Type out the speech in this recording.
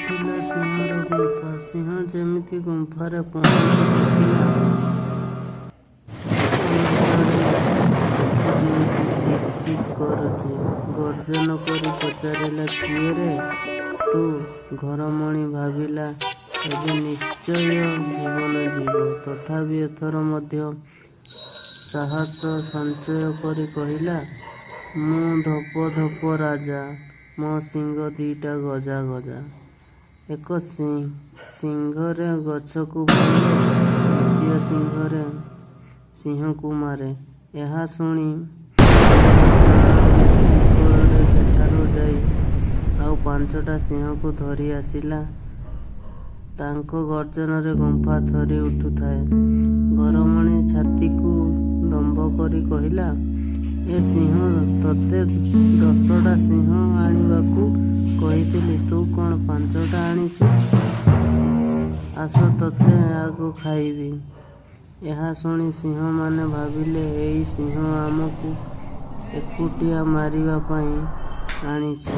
ଥିଲା ସିଂହର ଗୁମ୍ଫା। ସିଂହ ଯେମିତି ଗୁମ୍ଫାରେ ପହଞ୍ଚି ଦେଖିଲା, ଅନ୍ଧାରରେ ଆଖି ଦୁଇଟି ଚିକ୍ ଚିକ୍ କରୁଛି। ଗର୍ଜନ କରି ପଚାରିଲା, "କିଏ ରେ ତୁ?" ଘରମଣି ଭାବିଲା, ଏବେ ନିଶ୍ଚୟ ଜୀବନ ଯିବ। ତଥାପି ଏଥର ମଧ୍ୟ ସାହସ ସଞ୍ଚୟ କରି କହିଲା, "ମୁଁ ଧପଧପ ରାଜା। ମୋ ଶିଙ୍ଗ ଦିଇଟା ଗଜା ଗଜା। ଏକ ଶିଙ୍ଘରେ ଗଛକୁ ଭାଙ୍ଗେ, ଦ୍ୱିତୀୟ ଶିଙ୍ଘରେ ସିଂହକୁ ମାରେ।" ଏହା ଶୁଣି ସିଂହ ପ୍ରାଣ ବିକଳରେ ସେଠାରୁ ଯାଇ ଆଉ ପାଞ୍ଚଟା ସିଂହକୁ ଧରି ଆସିଲା। ତାଙ୍କ ଗର୍ଜନରେ ଗୁମ୍ଫା ଥରି ଉଠୁଥାଏ। ଘରମଣି ଛାତିକୁ ଦମ୍ଭ କରି କହିଲା, "ଏ ସିଂହ, ତୋତେ 10ଟା ସିଂହ ଆଣିବାକୁ କହିଥିଲି, ତୁ କ'ଣ ପାଞ୍ଚଟା ଆଣିଛୁ? ଆସ, ତୋତେ ଆଗ ଖାଇବି।" ଏହା ଶୁଣି ସିଂହମାନେ ଭାବିଲେ, ଏଇ ସିଂହ ଆମକୁ ଏକୁଟିଆ ମାରିବା ପାଇଁ ଆଣିଛି।